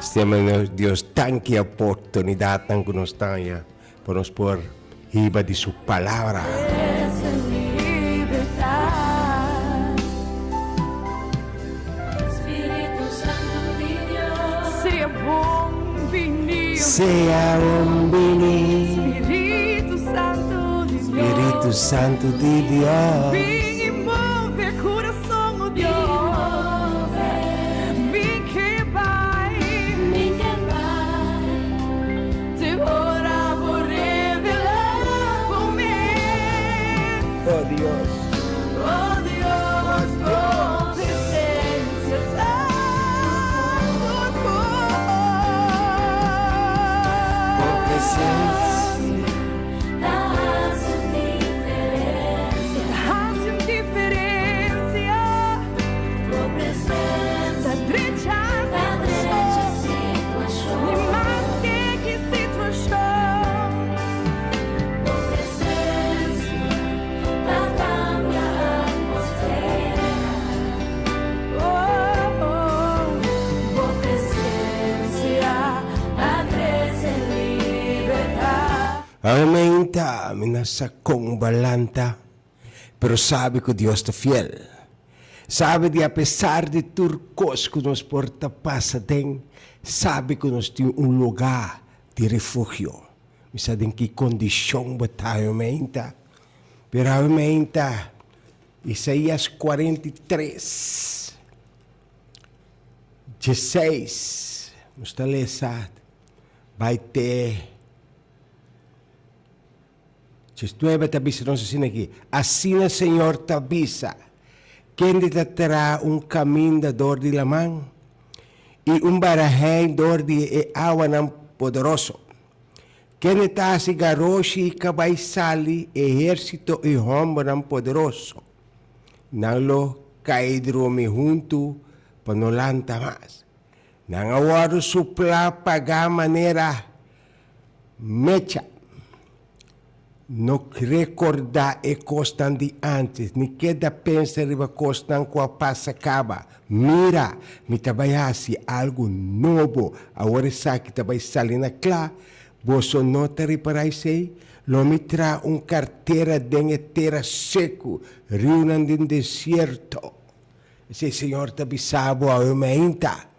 Stima nos Dios danki oportunidadnan ku nos taña pa nos por hiba di su palabra. Sea bon bini. Spiritu Santu di Dios. Oh Dios. Bo presencia. Aumenta mi na sa kon balanta, pero sabi ku Dios ta fiel. Sabi di apesar di tur kos ku nos por ta pasa den, sabi ku nos tin un lugá di refugio. Mi sa den ki kondishon bo ta aumenta, pero aumenta Isaías 43, 16, nos ta lesa bai te 19 ta bisa nos asina aki, Asina Señor ta bisa, Kende ta traha un kaminda dor di laman i un barahèin dor di e awanan poderoso? Kende ta hasi garoshi i kabai sali ehérsito i hòmbernan poderoso? Nan lo kai drumi huntu pa no lanta mas. Nan a wòrdu suplá pagá manera mecha. No rekordá e kosnan di ántes, ni keda pensa riba kosnan ku a pasa kaba. Mira, mi ta bai hasi algu nobo, awor esaki ta bai sali na kla. Boso no ta ripará esei? Lo mi traha un kartera den e tera seku, riunan den desierto. Esei Señor ta bisa bo awe mainta.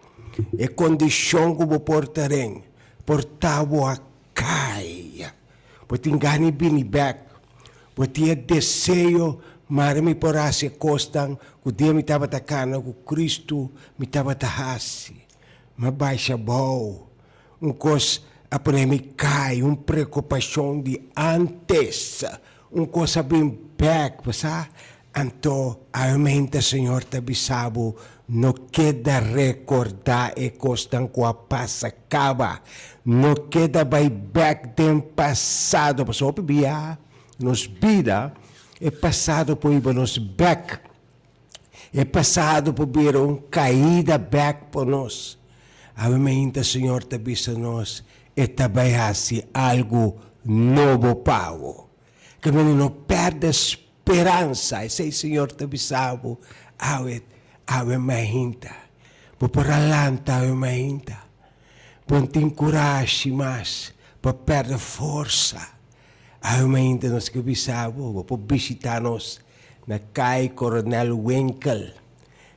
E kondishon ku bo por ta den, por ta bo a kai. Bo tin gana di bini bek. Bo tin e deseo, mara mi por hasi e kosnan ku dia mi tabata kana ku Kristu mi tabata hasi. Mi a basha abou. Un kos a pone mi kai, un preokupashon di ántes. Un kos a bin bek, bo sa? Anto awe Señor ta bisa bo, no keda rekordá e kosnan ku a pasa kaba. No keda bai bek den pasado, pasobra hopi bia nos bida e pasado por hiba nos bek. E pasado por bira un kaida bek pa nos. Awe mainta Señor ta bisa nos e ta bai hasi algu nobo pa bo. Ke mende no pèrdè speransa. Esei Señor ta bisa bo awe, awe mainta. Bo por a lanta awe mainta. Bo no tin kurashi mas pa pèrdè forsa. Awe mainta nos ke bisa bo, bo por bishitá nos na Kai Coronel Winkel,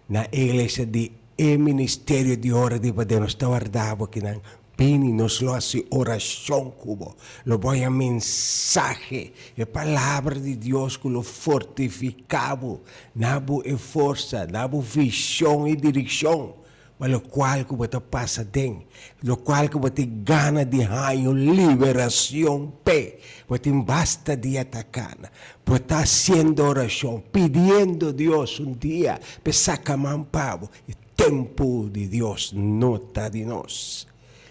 na iglesia di e Ministerio di Ora di Poder. Nos ta warda bo akinan. Bini, nos lo hasi orashon ku bo. Lo bo haña mensahe, e Palabra di Dios ku lo fortifiká bo, na bo e forsa, na bo vishon i direkshon pa lokual ku bo ta pasa den, lokual ku bo tin gana di haña un liberashon p'e. Bo tin basta dia ta kana, bo ta hasiendo orashon, pidiendo Dios un dia p'e saka man pa bo. E tempu di Dios no ta di nos.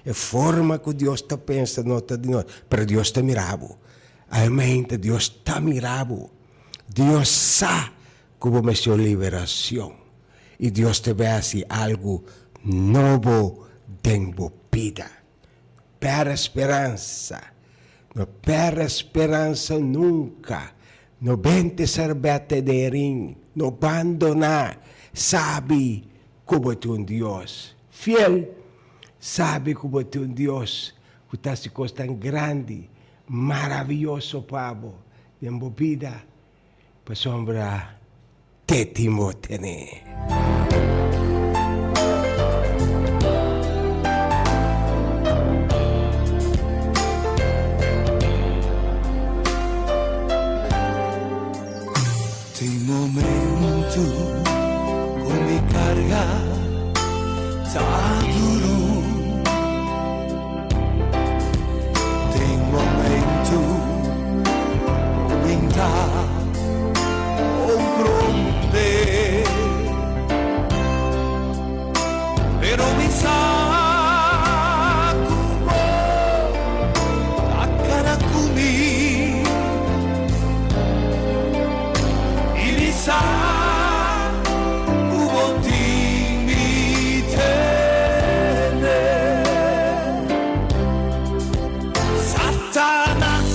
E forma ku Dios ta pensa no ta di nos, pero Dios ta mira bo. Amemente Dios ta mira bo. Dios sa ku bo mester un liberashon. I Dios ta bai hasi algu nobo den bo bida. Pèrdè speransa. No pèrdè speransa nunka. No bente sèrbètè den rin. No bandoná. Sabi ku bo tin un Dios fiel. Sabi ku bo tin un Dios ku ta hasi kosnan grandi, maravioso pa bo den bo bida, pasobra te tin bo tene. Tin momento ku mi karga ta duru. Tin momento ku mi ta komprondé. Pero mi sa ku bo ta kana ku mi. I mi sa ku bo tin mi tene. Satanas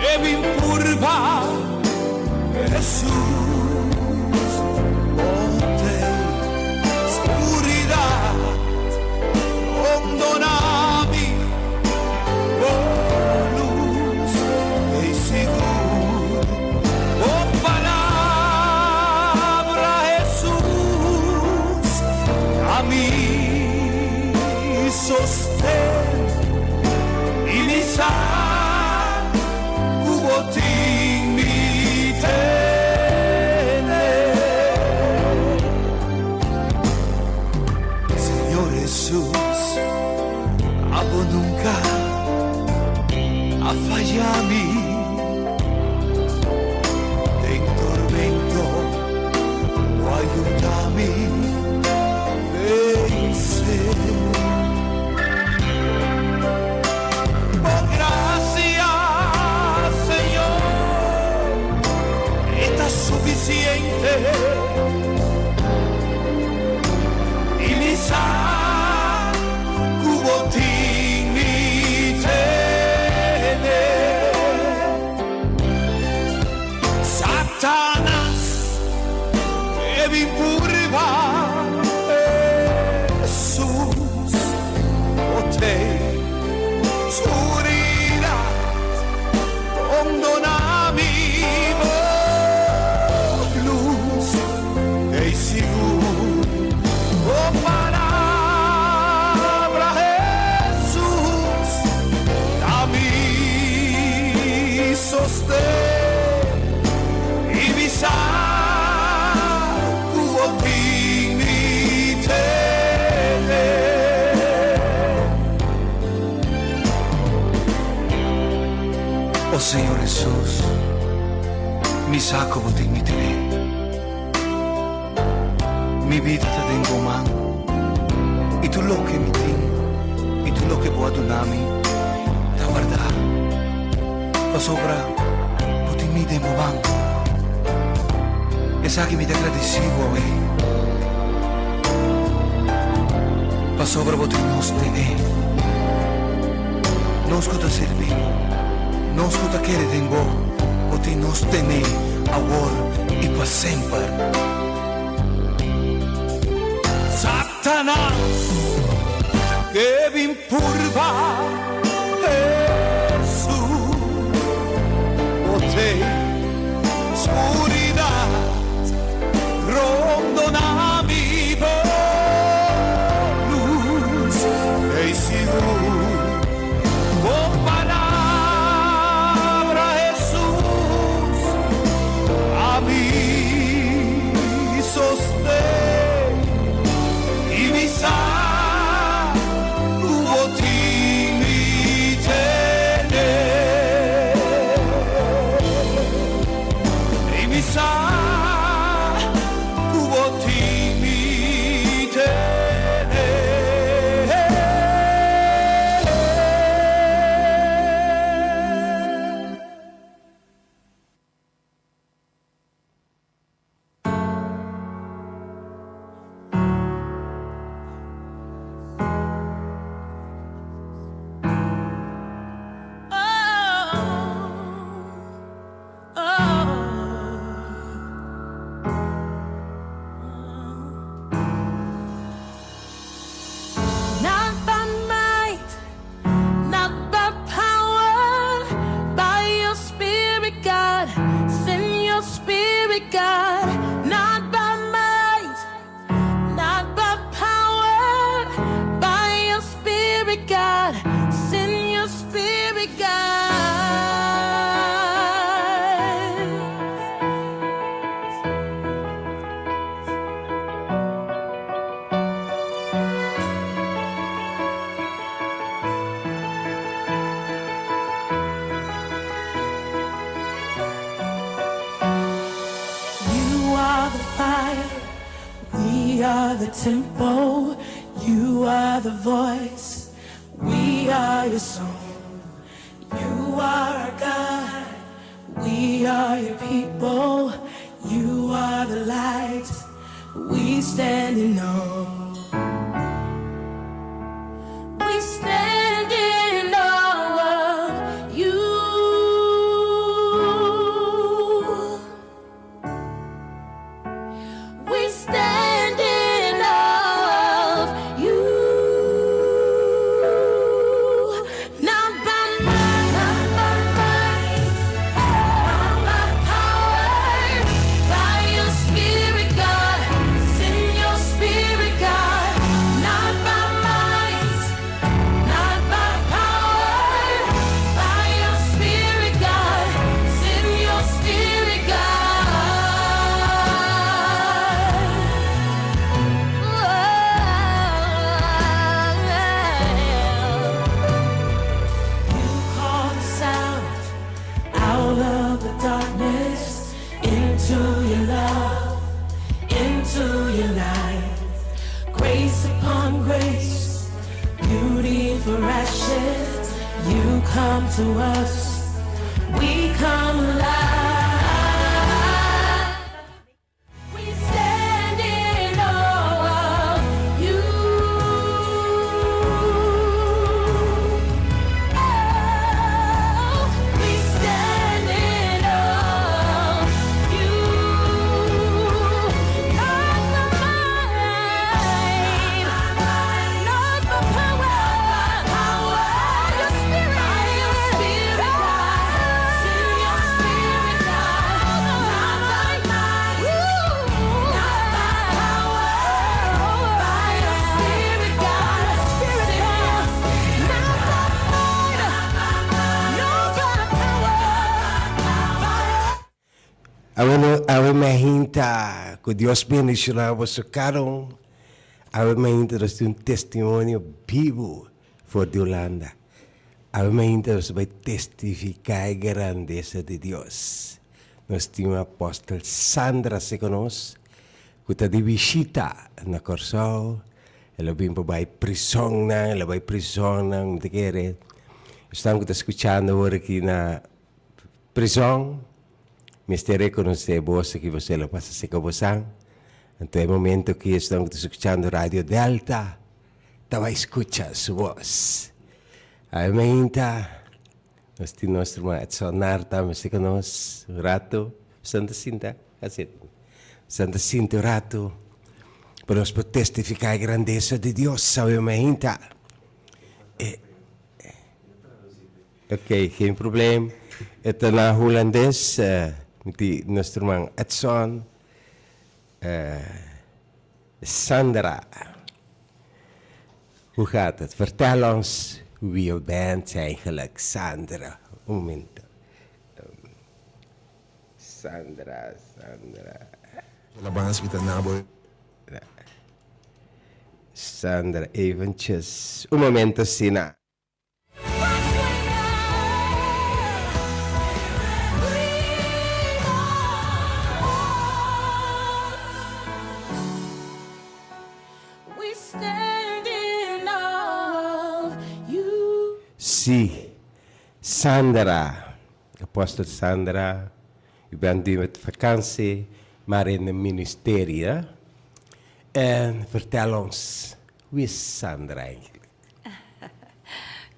ke bin purba Hesus, bo t'ei skuridat rondona mi, bo lus t'ei sigur. Bo palabra Hesus ta mi sosten i mi sa ku bo tin mi tene. Señor Hesus, abo nunka a faya mi. Den tormento, bo a yuda mi vense. Bo grasia, Señor, ta sufisiente. I mi sa ku bo tin mi tene. Satanas ke bin purba Hesus, bo t'ei skuridat rondona mi, bo lus t'ei sigur. Bo palabra Hesus ta mi sosten i mi sa ku bo tin mi tene. O Señor Hesus, mi sa ku bo tin mi tene. Mi bida ta den bo man. I tur loke mi tin, i tur loke bo a duna mi, ta wardá. Pasobra bo tin mi den bo man. Esaki mi ta gradisí bo awe. Pasobra bo tin nos tene. Nos ku ta sirbi bo, nos ku ta kere den bo, bo tin nos tene awor i pa semper. Satanas ke bin purba Hesus, bo t'ei skuridat rondona mi, bo lus t'ei sigur. Bo palabra Hesus ta mi sosten i mi sa ku bo tin mi. We are the tempo, you are the voice, we are your song. You are our God, we are your people, you are the light, we stand in awe. We stand in awe of you. We stand in awe of you. Not by might, not by might, not by power, by your spirit, God. Send your spirit, God. Not by might, not by power, by your spirit, God. Send your spirit, God. You call us out, out of the darkness, into your love, into your light. Grace upon grace, beauty for ashes. You come to us, we come alive. We stand in awe of you. Oh, we stand in awe of you. Not by might, not by power, your spirit, your spirit, God. Send your spirit, God. Not by might, not by power, by your spirit, God. Spirit, God. Not by might, not by power, by Awe awe mainta, ku Dios bendishoná boso kada un. Awe mainta nos tin un testimonio bibu for di Hulanda. Awe mainta nos bai testifiká e grandesa di Dios. Nos tin un apòstel Sandra serka nos ku ta di bishita na Kòrsou. El a bin pa bai prisonnan, el a bai prisonnan, mi ta kere. Esnan ku ta skuchando awor aki na prison, mester rekonosé boso ki boso lo pasa serka bosan. Anto e momento ki esnan ku ta skuchando Radio Delta ta bai skucha su bos. Awe mainta nos tin nos ruman Edson Narta mester ku nos un rato. Bosan ta sinta? Bosan ta sinta un rato pa nos por testifiká e grandesa di Dios awe mainta. E Ok, geen probleem. E ta na Hulandes, mi tin nos ruman Edson, Sandra. Hoe gaat het? Vertel ons wie je bent eigenlijk, Sandra. Un momento. Sandra, Sandra. Labaans mi ta nabo. Sandra, eventjes. Un momento, Sina. Sí, Sandra, apostel Sandra, u bent nu met vakantie, maar in het ministerie, hè? En vertel ons, wie is Sandra eigenlijk?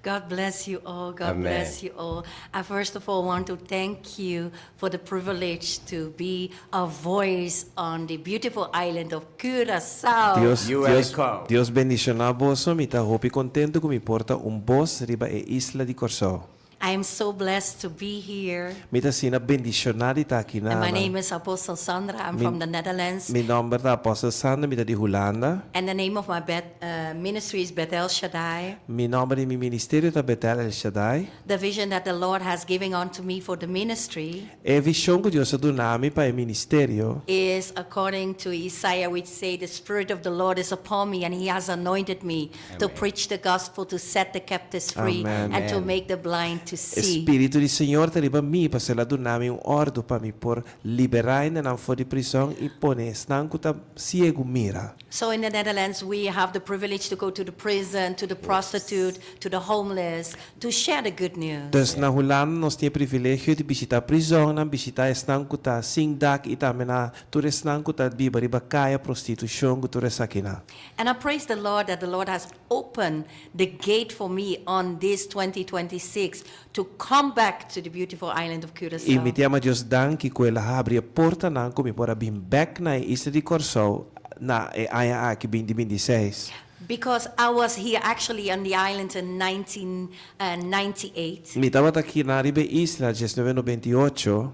God bless you all. God Amen. bless you all. I first of all want to thank you for the privilege to be a voice on the beautiful island of Curaçao. Dios, You Dios, welcome. Dios bendishoná boso. Mi ta hopi kontentu ku mi por ta un bos riba e isla di Kòrsou. I am so blessed to be here. Mi ta asina bendishoná di ta aki And my name nan. is Apostle Sandra. I'm Mi, from the Netherlands. mi nòmber ta Apostel Sandra, mi ta di Hulanda. And the name of my bet, ministry is Bethel Shaddai. Mi nòmber di mi ministerio ta Bethel El Shaddai. The vision that the Lord has given unto me for the ministry E vishon ku Dios a duna mi pa e ministerio. is according to Isaiah, which say, The Spirit of the Lord is upon me, and He has anointed me to preach the gospel, to set the captives free, Amen. and to make the blind to E see. Spiritu di Señor ta riba mi, pasobra El a duna mi un òrdu pa mi por liberá hendenan for di prison i pone esnan ku ta siegu mira. So in the Netherlands, we have the privilege to go to the prison, to the prostitute, to the homeless, to share the good news. Dus na Hulanda nos tin e privilegio di bishitá prizònnan, bishitá esnan ku ta sin dak i tambe na tur esnan ku ta biba riba kaya, prostitushon ku tur esakinan. And I praise the Lord that the Lord has opened the gate for me on this 2026 to come back to the beautiful island of I mi Curaçao. ta yama Dios danki ku el a habri e portanan ku mi por a bin bèk na e isla di Kòrsou na e aña aki binti 26. Because I was here actually on the island in 1998. Mi tabata aki na riba e isla 1998.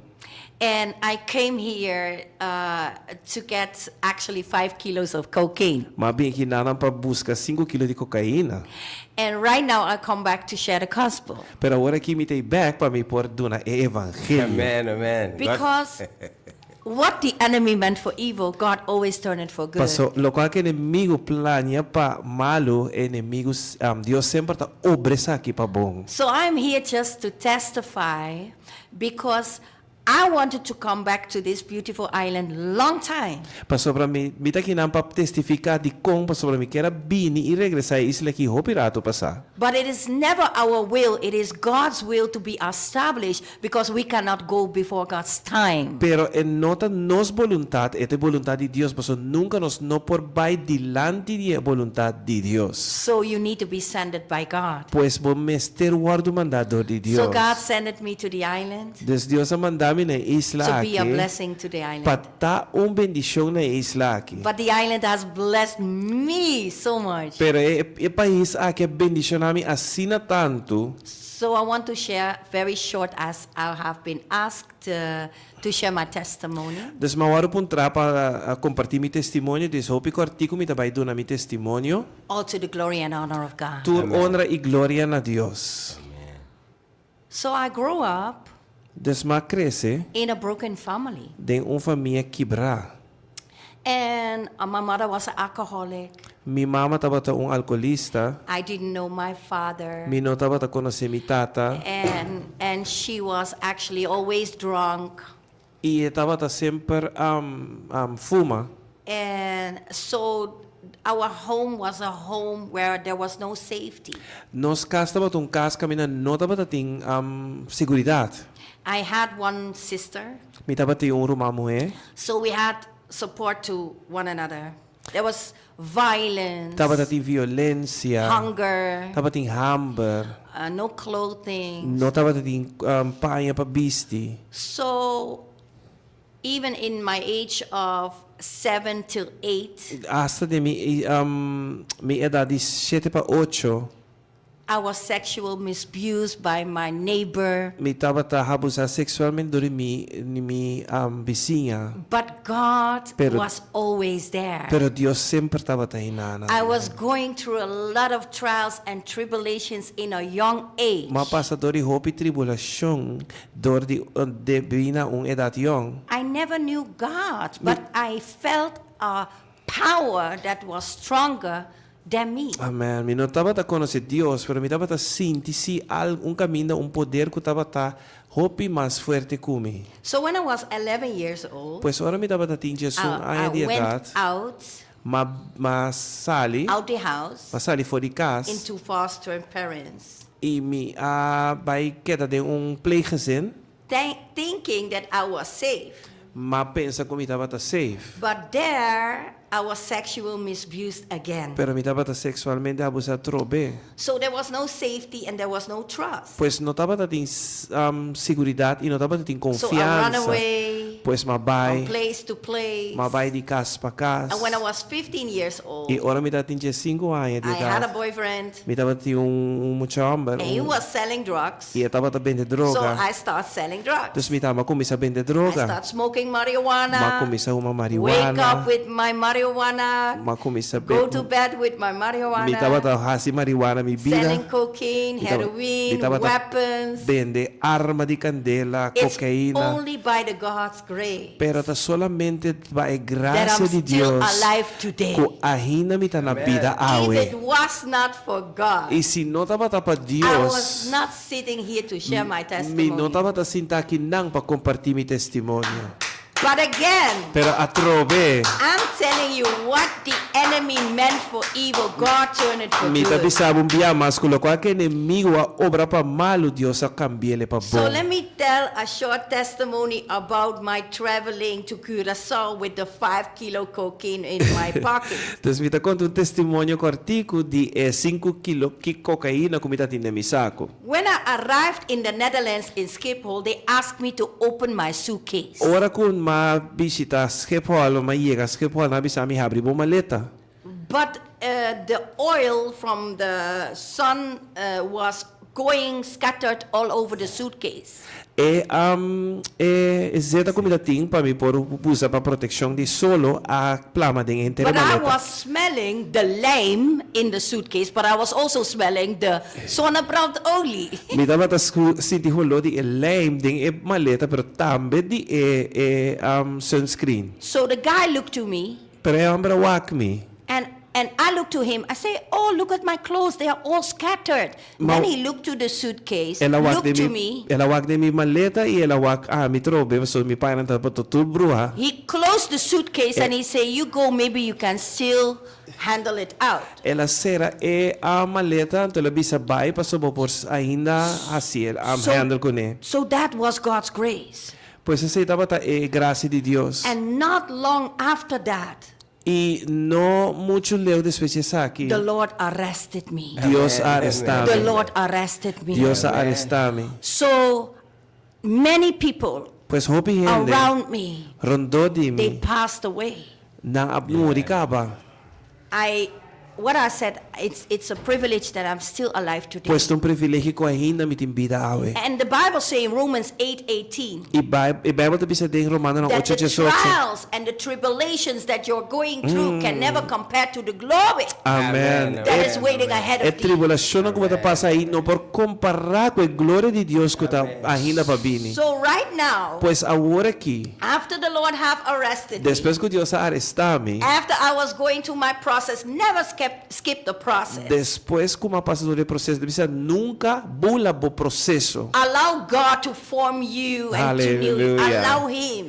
And I came here to get actually five kilos of cocaine. M'a bin aki nanan pa buska sinku kilo di kokaina. And right now I come back to share the gospel. Pero awor aki mi ta ei bèk pa mi por duna e evangelio. Amen, amen. God- Because what the enemy meant for evil, God always turned it for good. Paso lokual ku enemigu plania pa malu, e enemigu, Dios semper ta obra esaki pa bon. So I'm here just to testify because I wanted to come back to this beautiful island long time. Pasobra mi, mi ta kinan pa testifiká dikon pasobra mi kier a bini i regresá e isla aki hopi ratu pasá. But it is never our will, it is God's will to be established because we cannot go before God's time. Pero e no ta nos boluntat, e ta e boluntat di Dios, pasobra nunka nos no por bai dilanti di e boluntat di Dios. So you need to be sended by God. Pues bo mester wòrdu mandá dor di Dios. So God sended me to the island. Dus Dios a manda mi na e isla To be a aki blessing to the island. pa ta un bendishon na e isla aki. But the island has blessed me so much. Pero e e pais aki a bendishoná mi asina tantu. So I want to share very short as I have been asked to share my testimony. Dus mi a wòrdu puntrá pa kompartí mi testimonio, dus hopi kòrtiku mi ta bai duna mi testimonio. All to the glory and honor of God. Tur honra i gloria na Dios. So I grew up Dus m'a krese in a broken family. den un famia kibrá. And my mother was an alcoholic. Mi mama tabata un alkoholista. I didn't know my father. Mi no tabata konosé mi tata. And and she was actually always drunk. I e tabata semper fuma. And so our home was a home where there was no safety. Nos kas tabata un kas kaminda no tabata tin seguridat. I had one sister. Mi tabatin un ruman muhé. So we had support to one another. There was violence. Tabata tin violensia. Hunger. Tabatin hamber. No clothing. No tabata tin paña pa bisti. So even in my age of seven till eight. Asta den mi mi edat di shete pa ocho. I was sexual misbused by my neighbor. Mi tabata habusá sexualmente dor di mi mi bisiña. But God Pero was always there. Pero Dios semper tabata hinana. I was going through a lot of trials and tribulations in a young age. M'a pasa dor di hopi tribulashon dor di debí na un edat yòn. I never knew God, but I felt a power that was stronger than me. Amen. Mi no tabata konosé Dios, pero mi tabata sinti si al un kaminda un poder ku tabata hopi mas fuerte ku mi. So when I was 11 years old, Pues ora mi tabata tin djesun I aña di went edat, out, m'a m'a sali, out the house, m'a sali for di kas, into foster parents. i mi a bai keda den un pleeggezin. Thinking that I was safe. M'a pensa ku mi tabata safe. But there I was sexual misbused again. Pero mi tabata sexualmente abusá trobe. So there was no safety and there was no trust. Pues no tabata tin siguridat i no tabata tin So I run konfiansa. away Pues m'a from bai, place to place. m'a bai di kas pa kas. And when I was 15 years old, I ora mi tabatin diesinku aña di I had a edat, boyfriend. mi tabatin un mucha hòmber, And he un, was selling drugs. i e tabata bende So droga. I start selling drugs. Dus mi tamba a kuminsá bende I droga. start smoking marijuana. M'a kuminsá huma Wake marihuana. up with my marijuana. M'a kuminsá Go to bed with my marijuana. Mi tabata hasi marihuana mi bida. Selling cocaine, Mi tabata, heroin, mi tabata weapons. bende arma di kandela, It's kokaina. only by the God's grace. Pero ta solamente pa e That gracia I'm di still Dios alive today. ku ainda mi ta na bida If it awe. was not for God, I si no tabata pa I was Dios, not sitting here to share my mi no testimony. tabata sinta akinan pa kompartí mi testimonio. But again, Pero atrobe, I'm telling you what the enemy meant for evil, God turned it for mi ta good. bisa bo un bia mas ku lokual ku enemigu a obra pa malu, Dios a kambi'el pa So bon. let me tell a short testimony about my traveling to Curaçao with the 5 kilo cocaine in my pocket. Dus mi ta konta un testimonio kòrtiku di e sinku kilo ki kokaina ku mi ta tin den mi saku. When I arrived in the Netherlands in Schiphol, they asked me to open my suitcase. Ora ku m'a bishita Schiphol, m'a yega Schiphol, nan a bisa mi habri bo maleta. But the oil from the sun was going scattered all over the suitcase. E e zeta ku mi ta tin pa mi por usa pa protekshon di solo a plama den e henter e But I maleta. was smelling the lijm in the suitcase, but I was also smelling the zonnebrandolie. Mi tabata sinti holó di e lijm den e maleta pero tambe di e e sunscreen. So the guy looked to me. Pero e hòmber a wak mi. And and I looked to him, I say, oh look at my clothes, they are all scattered. Ma Then he looked to the suitcase, el a wak looked den to mi, me. el a wak den mi maleta i el a wak ami trobe, pasobra mi pañanan tabata tur bruha. He closed the suitcase and he say, you go, maybe you can still handle it out. El a sera e a maleta, anto el a bisa bai pasobra bo por ainda hasi el, So, handle kuné. so that was God's grace. Pues esei tabata e grasia di Dios. And not long after that, I no muchu leu despues di esaki, the Lord arrested me. Dios a arestá The mi. Lord arrested me. Dios a arestá mi. So many people Pues hopi hende around me, rondó di they mi, passed away. nan a muri kaba. I what I said, it's, it's a privilege that I'm still alive today. Pues ta un privilegio ku ainda mi tin bida awe. And the Bible say in Romans 8:18 I Bai- e Bijbel ta bisa den Romanonan that the 8:18. trials and the tribulations that you're going through can never compare to the glory Amen. that E, is waiting ahead e of thee. tribulashonnan ku bo ta pasa ei no por kompará ku e gloria di Dios ku ta ainda pa bini. So right now, Pues awor aki, after the Lord have arrested me, despues ku Dios a arestá mi, after I was going through my process, never skip, skip the process. Despues ku m'a pasa tur e proseso, ta bisa nunka bula bo proseso. Allow God to form you and to new you. Hallelujah. Allow Him.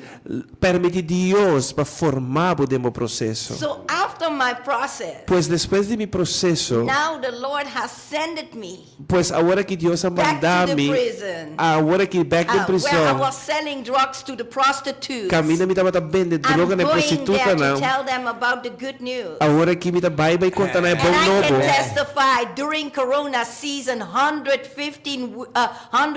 Permiti Dios pa forma bo den bo proseso. So after my process, Pues despues di mi proseso, now the Lord has sended me pues awor aki Dios a back manda to the mi prison. awor aki bek den uh, where I prison. was selling drugs to the prostitutes. Kaminda mi tabata bende I'm droga na e going there to prostitutanan. tell them about the good news. Awor aki mi ta bai bai konta nan e And bon I can nobo. testify during Corona season, 115,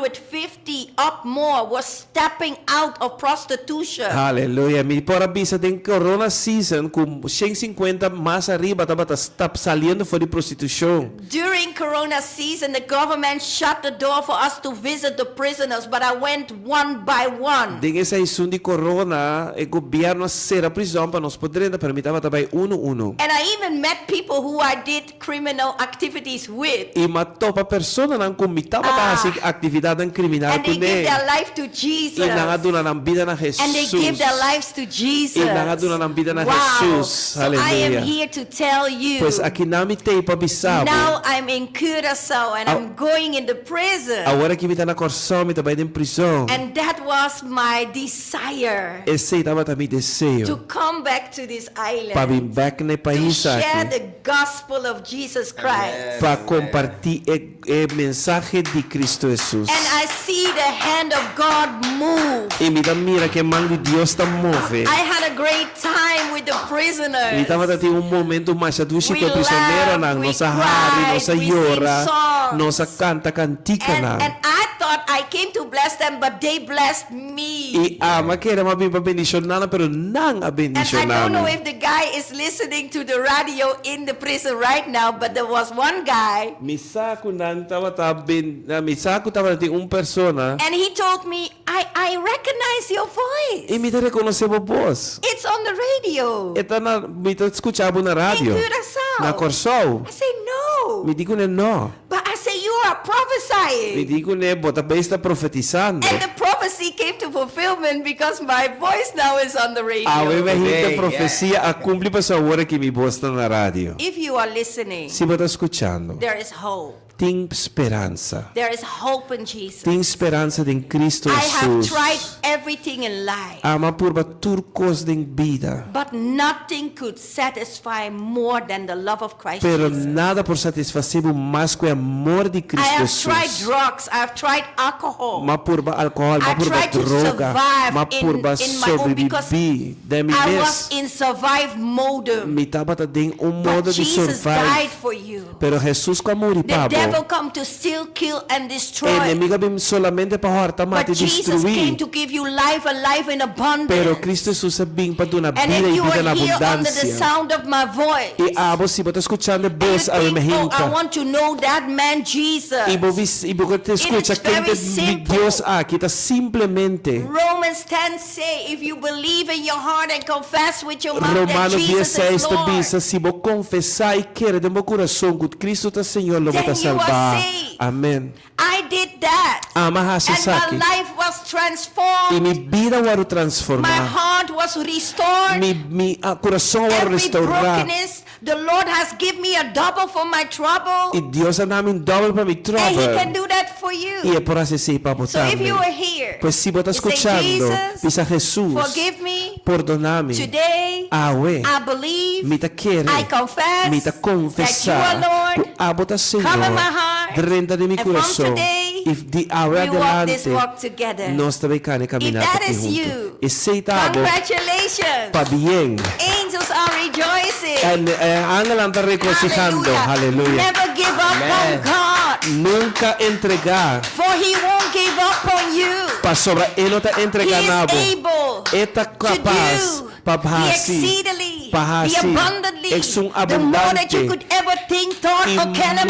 150 up more was stepping out of prostitution. Haleluya. Mi por a bisa den Corona season ku 150 mas ariba tabata stap saliendo for di prostitushon. During Corona season, the government shut the door for us to visit the prisoners, but I went one by one. Den e seisun di Corona, e gobierno a sera prison pa nos por drenta, pero mi tabata bai uno uno. And I even met people who I did criminal activities with. I m'a topa personanan ku mi tabata hasi aktividatnan kriminal And they kuné. give their life to Jesus. I nan a duna nan bida na And they give Jesus. their lives to Jesus. I nan a duna nan bida na Wow. Jesus. So I am Hallelujah. here to tell you. Pues aki nan mi t'ei pa bisa bo. Now I'm in Curaçao and Aw- I'm going in the prison. Awor aki mi ta na Kòrsou, mi ta bai den prizon. And that was my desire Esei tabata mi to deseo, come back to this island. pa bin bèk na e To pais share aki, the gospel of Jesus Christ. pa kompartí e e mensahe di Kristu Hesus. And I see the hand of God move. I mi ta mira ku e man di Dios ta move. I had a great time with the prisoners. Mi tabata tin un momento masha dushi We ku e prisoneronan. laughed, we Nos a hari, nos a cried, we yora, sing songs. nos a kanta And, kantikanan. and I thought I came to bless them, but they blessed me. I ami a kere m'a bin pa bendishoná nan, pero nan a And I bendishoná don't know mi. if the guy is listening to the radio in the prison right now, but there was one guy. Mi sa ku nan tabata ben, mi sa ku tabata tin un persona. And he told me, I, I recognize your voice. I mi ta rekonosé bo bos. It's on the radio. E ta na, mi ta skucha bo na radio. In Curaçao. Na Kòrsou. I say, no. Mi di kuné no. But I say, you are prophesying. Mi di kuné bo ta bes ta profetisando. And the prophecy came. to fulfillment because my voice now is on the radio. Awe mainta Today, profesia a kumpli pasobra awor aki mi bos ta na radio. If you are listening, Si bo ta skuchando, there is hope. tin speransa. There is hope in Jesus. Tin speransa den Kristu I have Hesus. tried everything in life, Ami a purba tur kos den bida. but nothing could satisfy more than the love of Christ Pero Jesus. nada por satisfasé bo mas ku e amor di I Kristu have tried Hesus. drugs, I have tried alcohol. M'a purba alkohòl, m'a I purba tried to droga, survive m'a in, purba in my own because sobrebibí den mi I was mes. in survive mode. Mi tabata den un But modo di Jesus died survive. for you. Pero Hesus ku a muri The pa devil bo. come to steal, kill, and destroy. Enemigo a bin solamente pa hòrta, But mata i Jesus came destruí. to give you life and life in Pero abundance. Cristo Hesus a bin pa duna And bida if i you bida are na here under the abundansia. sound of my voice, I abo si bo ta skuchando e and bos you awe think, oh, I mehinta. want to know that man Jesus. I bo vis, i bo ta It skucha is ken very ta mi simple. Dios aki, ta simplemente. Romans 10 say, if you believe in your heart and confess with your mouth that Romano Jesus dies is seis ta Lord, bisa, Si bo konfesá i kere den bo kurason ku Kristu ta Señor, lo bo ta then you are salbá. saved. Amèn. I did that. Ami a hasi And my esaki. life was I transformed. mi bida a wòrdu My transformá. heart was restored. Mi mi kurason a wòrdu Every restourá. brokenness, the Lord has given me a double for my trouble. I Dios a duna mi un dòbel pa mi And He can tròbel. do that for I you. e por hasi esei pa bo So if you tambe. are here, Pues si bo ta you say, skuchando, Jesus, bisa Hesus, forgive me. pordona mi. Today, Awe, I believe, mi ta kere, I confess mi ta that you konfesá are Lord. ku abo ta Come in Señor. my heart. Drenta den mi And from kurason. today, I di awe we walk this adelante, walk together. nos ta bay kana e If kaminata that aki is huntu. you, Esei ta abo, congratulations. pabien. Angels are rejoicing. En eh, angelnan ta regosijando. Hallelujah. Never give up on Amen. God, Nunka entregá, for He won't give up on you. pasobra E no ta He entregá is na bo. able E ta to kapas do pa the hasi, exceedingly, pa the hasi abundantly, esun the more that you abundante. could ever think, thought, I or can mas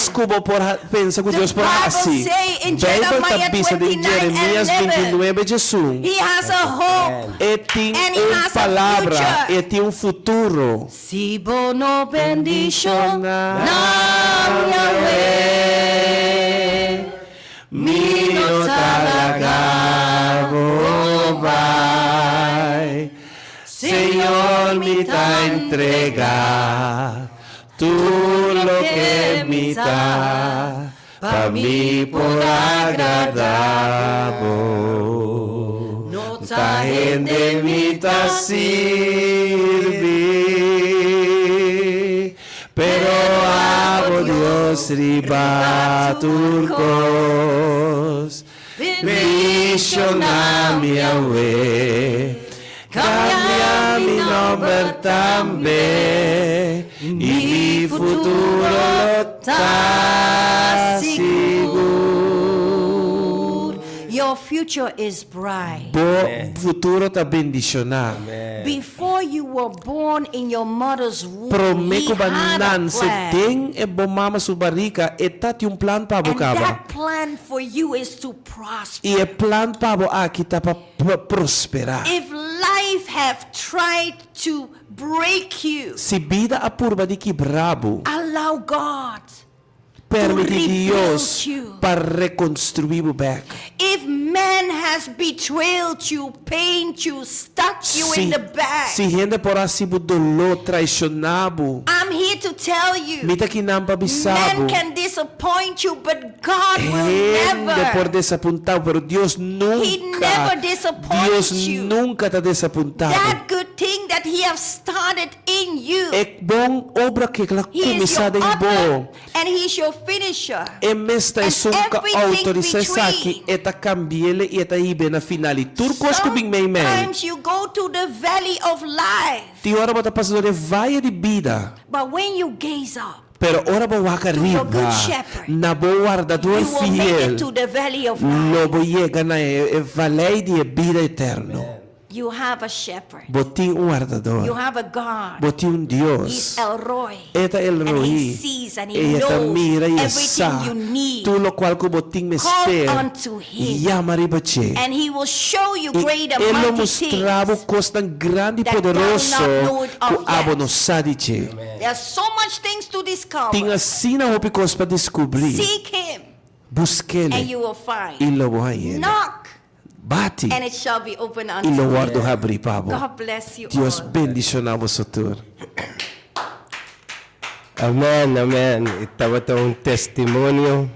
imagine. ku bo por pensa ku The Dios por Bible hasi. say in Beibel ta Jeremiah bisa den 29 and Jeremias 11, 29 diesun, He has a hope. E tin And he un has a palabra, future. e tin un futuro. Si bo no bendiciona Yahweh, Mi no ta laga bo bai. Señor, mi ta entregá tur loke mi ta, pa mi por agradá bo. No Ta hende mi ta sirbi, pero abo Dios riba tur kos. Bendiciona mi Yahweh, cambia mi nomber tambe, y mi futuro lo ta sigur. Your future is bright. Bo futuro ta bendiciona. Before you were born in your mother's womb, Promé he ku bo had a nanse plan. den e bo mama su barika, e tatin un plan pa bo And kaba. that plan for you is to prosper. I e plan pa bo aki ta pa prosperá. If life have tried to break you, Si bida a purba di kibra bo, allow God permití to Dios rebuild you. pa rekonstruí bo bèk. If man has betrayed you, pained you, stuck you in Si, the back, si hende por a hasi bo doló, traishoná bo, I'm here to tell you, mi ta kinan pa bisa man bo, can disappoint you, but God will hende por never. desapuntá bo, pero Dios He nunka, never disappoints Dios you. nunka ta desapuntá bo. That good thing that He has started in you, E bon obra ku el a He is kuminsá your den author bo. and He is your finisher. E mes ta And esun ku everything outorisá esaki, between. e ta kambi'el i e ta hib'é na final. I tur kos ku bin meimei. Sometimes you go to the valley of life, Tin ora bo ta pasa dor e vaye di bida. but when you gaze up, Pero ora bo wak to your good ariba shepherd, na bo wardador you will make fiel, it to the valley of life. lo bo yega na e valei di e bida eterno. You have a shepherd. Bo tin un wardador. You have a God. Bo tin un He's Dios. El Roi. E ta El And he Roi. sees and he E ta knows mira i e everything sa you need. tur lokual ku bo tin mester. Call unto him. Yama riba dje. And he will show you I great and e lo mighty mustra bo things kosnan grandi i that thou poderoso not know it ku of abo yet. no sa di dje. There's so much things to discover. Tin asina hopi kos pa deskubrí. Seek him Busk'é and you will find. i lo bo hañ'é. Knock. Bati, and it shall be opened i unto lo you. wòrdu habrí pa bo. God bless you Dios all. bendishoná boso tur. Amen, amen. E tabata un testimonio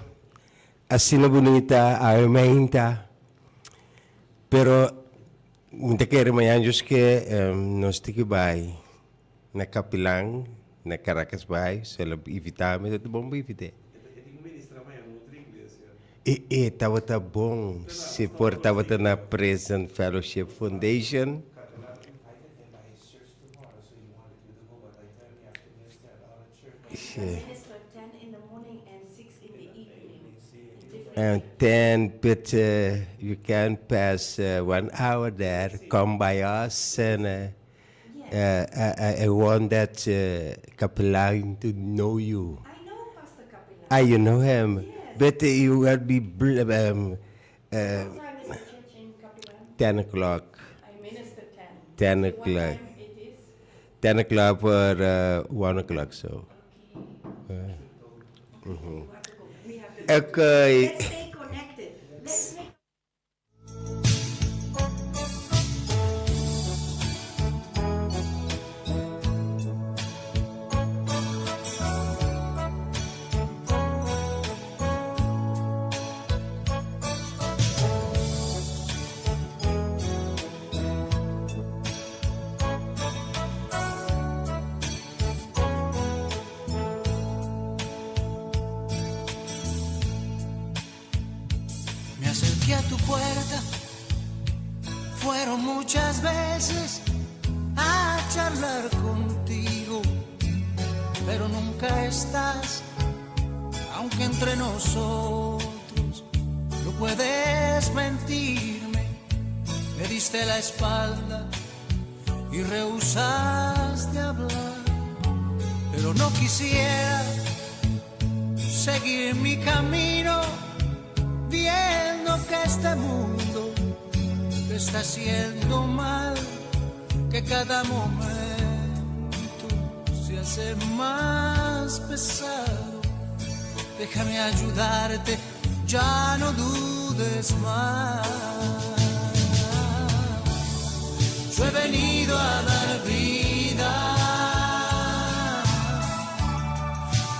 asina bunita, awe mainta. Pero mi ta kere mañana djus ke nos tin ki bai na Kapilan, na Caracas bai, so el a invita mi, ta bon bo invit'é. E e tabata bon si por tabata na Prison Fellowship Foundation. And ten, but you can pass one hour there, come by us and I want that Kapilan to know you. I know Pastor Kapilan. Ah, you know him? Yes. But you will be What time is the church in Kapilan? 10 o'clock. I minister 10. 10 What o'clock. time it is? 10 o'clock or 1 o'clock, so. We have to Okay. Let's stay connected. Let's make Me acerqué a tu puerta, fueron muchas veces a charlar contigo, pero nunca estás, aunque entre nosotros no puedes mentirme. Me diste la espalda y rehusaste hablar, pero no quisiera seguir mi camino viendo que este mundo te está haciendo mal, que cada momento se hace más pesado. Déjame ayudarte, ya no dudes más. Yo he venido a dar vida.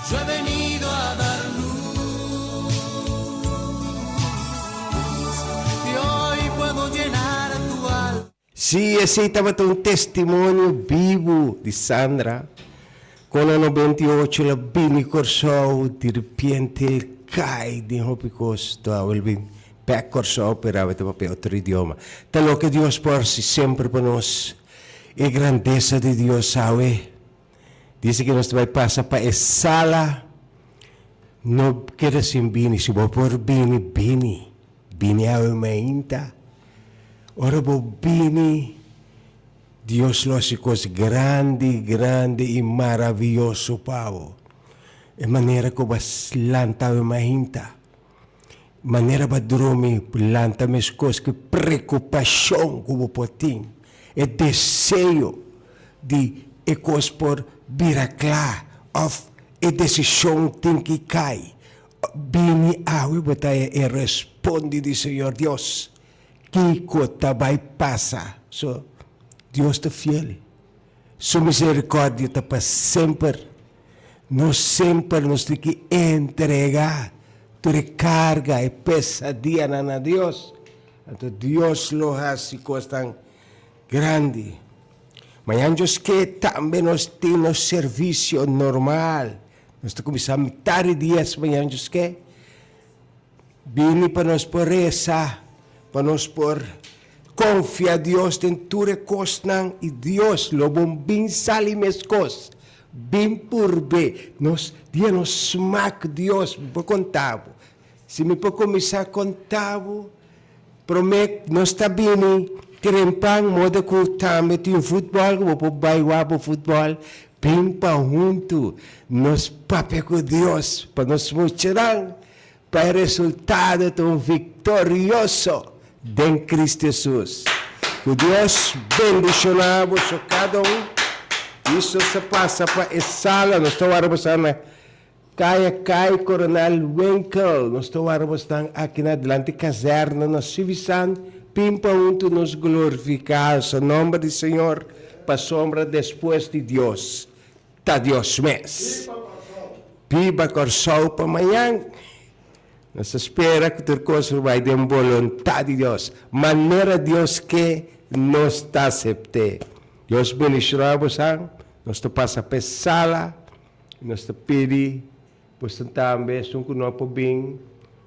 Yo he venido a dar luz. Y hoy puedo llenar tu alma. Sí, esei tabata un testimonio bibu di Sandra. Kon na 98 el a bini Kòrsou, diripiente el kai den hopi kos. Toa el bin bèk Kòrsou, pero awe ta papia otro idioma. Ta loke Dios por hasi semper pa nos. E grandesa di Dios awe. Dice ku nos ta bai pasa pa e sala. No keda sin bini. Si bo por bini, bini. Bini awe mainta. Ora bo bini, Dios lo hasi kos grandi, grandi i maravioso pa bo. E manera ku bo a lanta awe mainta, manera bo a drumi, lanta meskos ku preokupashon ku bo por tin, e deseo di e kos por bira kla òf e desishon tin ki kai. Bini awe bo ta e respondi di Señor Dios. Kiko ta bai pasa? So, Dios ta fiel. Su misericordia ta pa semper. Nos semper nos tin ki entrega tur e carga, e pesadianan na Dios. Anto Dios lo haci cosnan grandi. Mañan Dios ke tambe nos tin nos servicio normal. Nos ta cuminsa mitad di dies mañan Dios ke. Bini pa nos por resa, pa nos por konfia Dios den tur e kosnan i Dios lo bon bin sali meskos. Bin purbe nos dia nos smak Dios. Mi por konta bo. Si mi por kuminsá konta bo, promé nos ta bini trempan moda ku tambe tin futbòl ku bo por bai wak bo futbòl. Bin pa huntu nos papia ku Dios pa nos muchanan Pa e resultado ta un viktorioso den Cristo Jesus. Ku Dios bendishoná boso kada un. Iso sa pasa pa e sala. Nos ta wara boso na Kaya Kai Coronel Winkel. Nos ta wara bosnan aki na dilanti kazèrna na Suvisan. Bin pa huntu nos glorifiká alsa nòmber di Señor, pasobra despues di Dios, ta Dios mes. Biba Kòrsou pa mañan. Nos ta spera ku tur kos lo bai den boluntat di Dios. Manera Dios ke, nos ta asept'é. Dios bendishoná bosan. Nos ta pasa pa e sala i nos ta pidi bosan tambe, esun ku no por bin,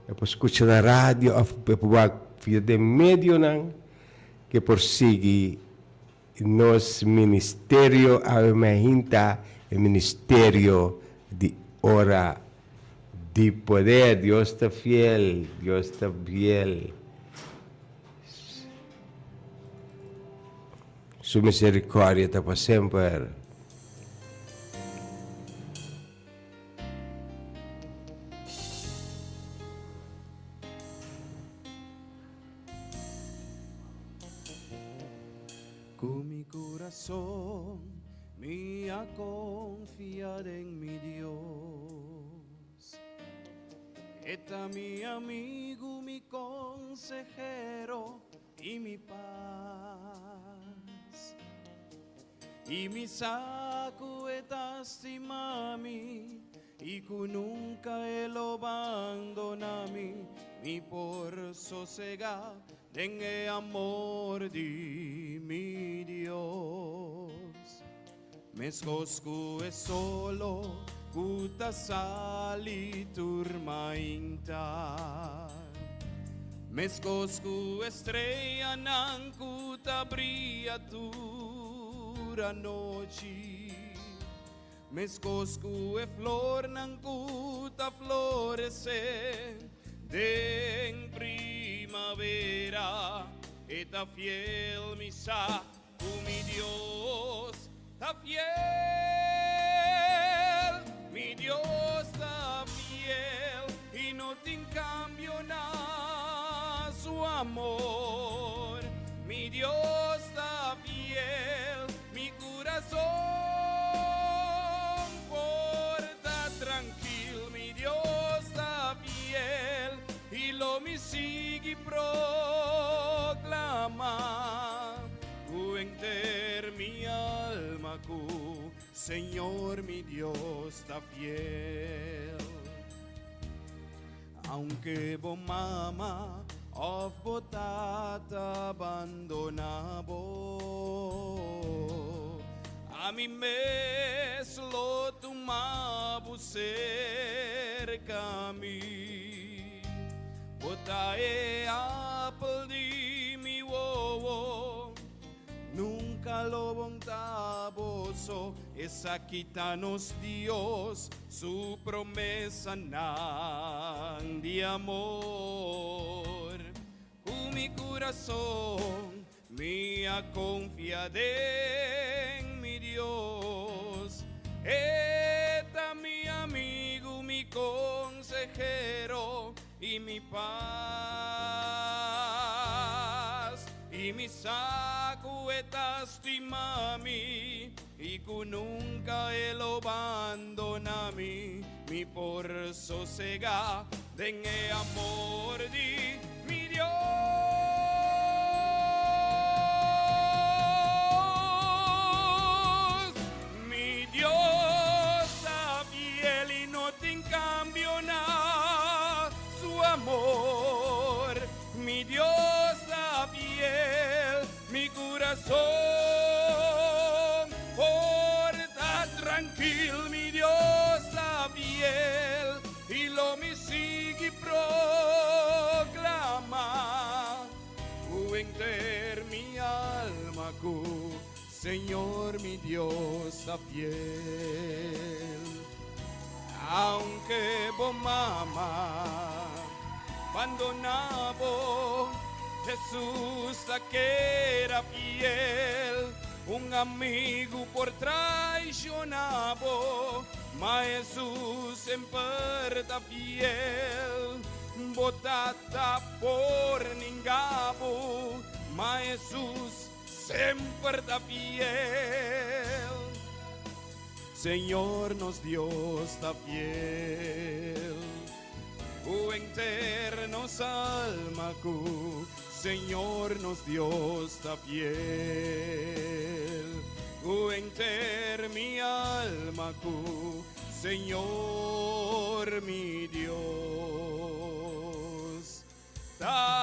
e por skucha na radio òf e por wak via den medionan ku e por sigui Nos ministerio awe mainta e ministerio di ora di poder. Dios ta fiel, Dios ta fiel. Su misericordia ta pa semper. Ku mi kurason mi a konfia den mi Dios. E ta mi amigu, mi konsehero i mi pas. I mi sa ku e ta stima mi I ku nunka e lo bandoná mi, mi por sosegá den e amor di mi Dios. Meskos ku e solo ku ta sali tur mainta, meskos ku e streanan ku ta bria tur anochi. Meskos ku e flornan ku ta floresé den primavera, e ta fiel, mi sa ku mi Dios ta fiel, mi Dios ta fiel i no tin kambio na su amor, mi Dios ta fiel. Mi kurason por ta trankil, mi Dios ta fiel i lo mi sigui proklama ku henter mi alma ku Señor mi Dios ta fiel. Aunke bo mama of bo tata bandona bo, ami mes lo tuma bo serka mi. Bo ta e apel di mi wowo. Nunka lo bon ta boso, esaki ta nos Dios su promesanan di amor. Ku mi kurason mi a konfia den mi Dios, E ta mi amigu, mi konsehero i mi pas. I mi sa ku e ta stima mi i ku nunka e lo bandona mi. Mi por sosega den e amor di mi Dios. Mi Dios ta fiel i no tin kambio na su amor. Mi Dios ta fiel, mi kurason por ta trankil. Mi Dios ta fiel i lo mi sigui proklama ku henter mi alma ku Señor mi Dios ta fiel. Aunke bo mama bandona bo, Hesus ta keda fiel. Un amigu por traiciona bo, ma Hesus semper ta fiel. Bo tata por ninga bo, ma Hesus semper ta fiel. Señor nos Dios ta fiel. Ku henter nos alma ku. Señor nos Dios ta fiel. Ku henter mi alma ku Señor mi Dios. Ta.